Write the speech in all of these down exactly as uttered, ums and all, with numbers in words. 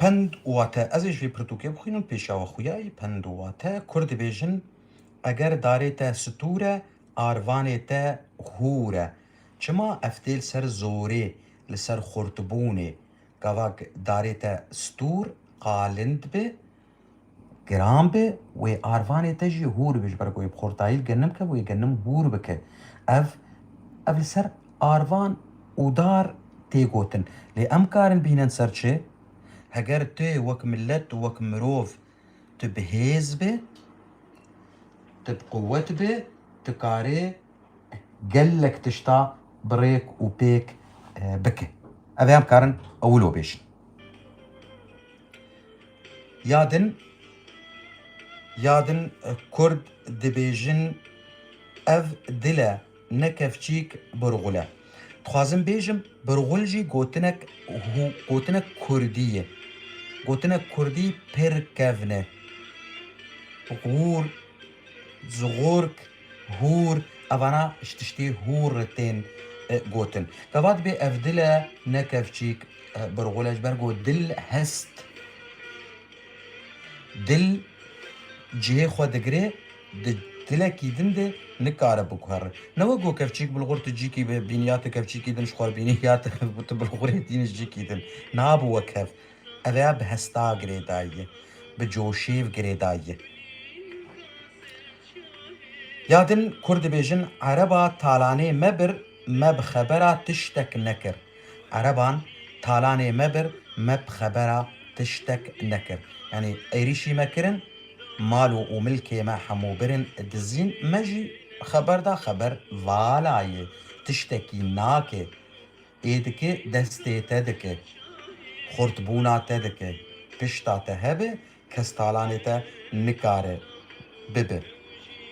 Pend û wate. Ez ê ji vê pirtûkê bixwînim, pêşiya we xuya yî. Pend û wate. Kurd dibêjin, eger darê te stûr e, arvanê te hûr e. Çima ev tê li ser zorê, li ser xurtbûnê? Gava darê te stûr, qalind bi, giran bi, wê arvanê te jî hûr bi, ji ber ku wê bi xurtayî li genim ke, wê genim hûr bike. Ev, ev li ser arvan û dar tê gotin. Lê em karin bînin ser çi? Heger tu wek milet, wek mirov, tu bi hêz bi, tu bi quwet bi, tu karê gelek tişta bi rêk û pêk, e, bike. Ev ê em karin ew wilo bêjin. Ya din, ya din, e, Kurd dibêjin, ev dil e, ne kevçîk birxul e. Dixwazim bêjim, birxul jî gotinek hû-, gotinek kurdî ye. Gotinek kurdî pir kevn e. Xûr, zixurk, hûr, evana ji tiştê hûr re tên, e, gotin. Gava dibê ev dil e, ne kevçîk, e, birxul e, ji ber ku dil hest. Dil cihê xwe digire, di dilekî din de nikare biguhere. Ne wek ku kevçîk bilxur tu cîkî bi-, bîniya tu kevçîkî din ji xwe bîniya tu, tu bilxurê dîn ji cîkî din. Nabe wek hev. Ev ya bi hesta girêdayî ye, bi coşêv girêdayî ye. Ya din Kurd dibêjin, Ereba talanê me bir, me bi xebera tiştek nekir. Ereban talanê me bir, me bi xebera tiştek nekir. Yanî êrîşî me kirin, mal û, û milkê me hemû birin dizîn, me jî xeber da, xeber vala ye, tiştekî nake. Ê dike destê te dike, xurtbûna te dike, pişta te hebe, kes talanê te nikare bibe.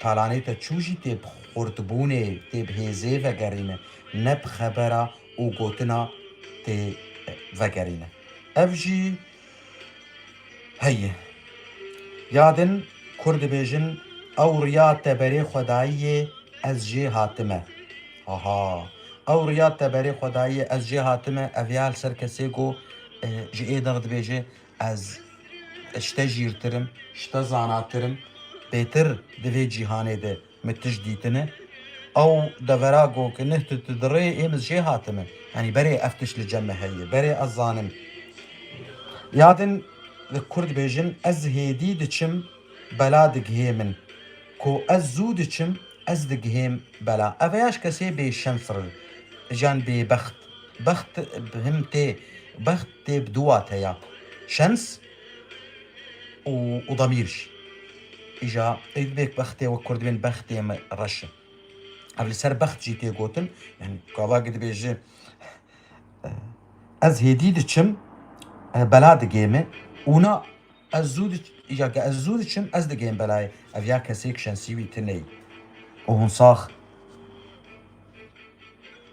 Talanê te çû jî tê bi xurtbûnê, tê bi hêzê vegerîne, ne bi xebera û gotina tê vegerîne. Ev jî heye. Ya din Kurd dibêjin, ew riya te berê xwe dayiyê, ez jê hatime. Aha. Ew riya te berê xwe dayiyê, ez jê hatime, ev ya li ser kesê ku, e, ji êdix dibêje, ez ji te jîrtir im, ji te zanatir im, bêtir di vê cîhanê de min tişt dîtine. Ew devera ku ki neh tu, tu dirê ê min jê hatime. Yanî berê ev tişt li cem me heye, berê ez zanim. Ya din li Kurd dibêjin, ez hêdî diçim, bela digihê min. Ku ez zû diçim, ez digihêm bela. Ev ya ji kesê bêşens re, jan bêbext. Bext bi him tê, bext tê bi du wateya. Şens û, û demîr jî. Îja ê dibêk bextê wek Kurd bên bextê me reş e. Ev li ser bext jî tê gotin. Yanî gava ki dibêje, e, ez hêdî diçim, e, bela digê me. Û na ez zû diç-, îja ki ez zû diçim, ez digêm belayê. Ev ya kesêk şensî wî tune ye. Û hûn sax